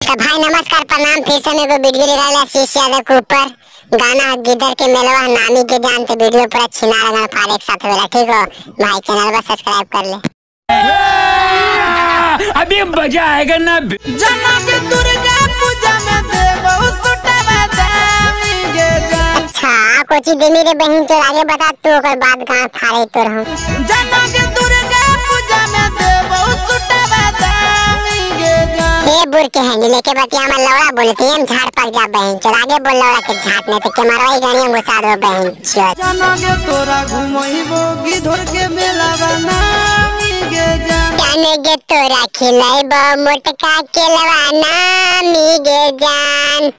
तो भाई नमस्कार प्रणाम, फिर से मेरे को वीडियो निकाला आशीष यादव के ऊपर गाना गिदर के मेलवा नानी के जानते वीडियो पूरा छिना लगा फाड़ एक साथ वेला। ठीक हो भाई, चैनल पर सब्सक्राइब कर ले। अभी मजा आएगा ना। जना के दुर्गा पूजा में देबो सुटवा दामी गे जान। अच्छा कोची देमी रे बहन चोद, आगे बता तू ओकर बाद गांव फाड़े तोर हम। जना के दुर्गा पूजा में देबो सुटवा दामी गे जान। ए बुर के हैंडी लेके बतिया हमर लौड़ा बोलती हम झाड़ पक जा बहन चोद, आगे बोल लौड़ा के झाट नहीं तो के मारवाई गानी हम घुसा दो बहन चोद। जना के तोरा घुमइबो गिधर के मेला बनामी गे जान। जाने गे तोरा खिलाइबो मोटका केलवा नामी गे जान।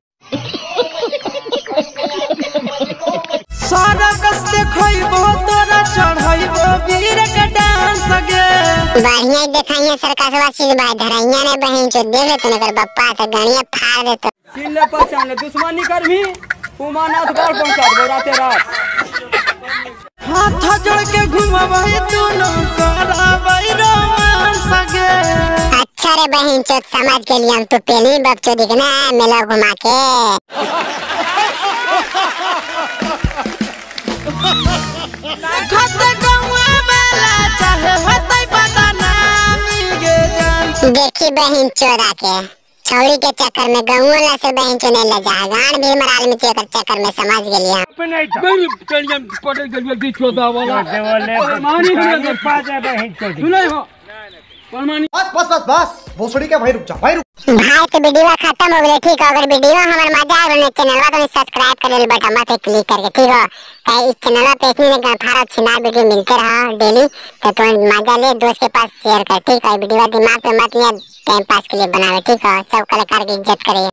सारा कस देखइबो तोरा चढ़इबो वीर के डांस गे। बढ़िया देखाइए सरकसवा चीज भाई धरैया ने बहन चोद देख ले तने कर बप्पा तो गणिया फाड़ दे तो। चिन्ह ले पहचान ले दुश्मनी करभी उमानाथ गाड़ पहुंचा दो राते रात। हाथ जोड़ के घुमबई दुनो करबई रोमांस गे। अच्छा रे बहन चोद समझ के लिए हम तो पहली बपचो दिखना मेला घुमा के। खत गौआ वाला चाहे होतै बदनामी गे जान। देखी बहन चोदा के छौड़ी के चक्कर में गौआ से बहन चो नहीं ले जा गान भी मराल में के चक्कर में समझ गेली हम। पटल गलिया चोदा वाला परमानी सुनै हो परमानी। बस बस बस बस भोसड़ी के भाई रुक जा भाई रुक। भाई तो वीडियो खत्म हो गई। ठीक हो, अगर वीडियो हमार मजा आ गया चैनलवा तो सब्सक्राइब कर ले बटन पे क्लिक करके। ठीक हो, इस चैनलवा पे इतनी ना फारा छिना वीडियो मिलते रहा डेली, तो तुम मजा ले दोस्त के पास शेयर कर। ठीक है, वीडियो दिमाग पे मत लिया, टाइम पास के लिए बनावे। ठीक हो, सब कलाकार की इज्जत करिए।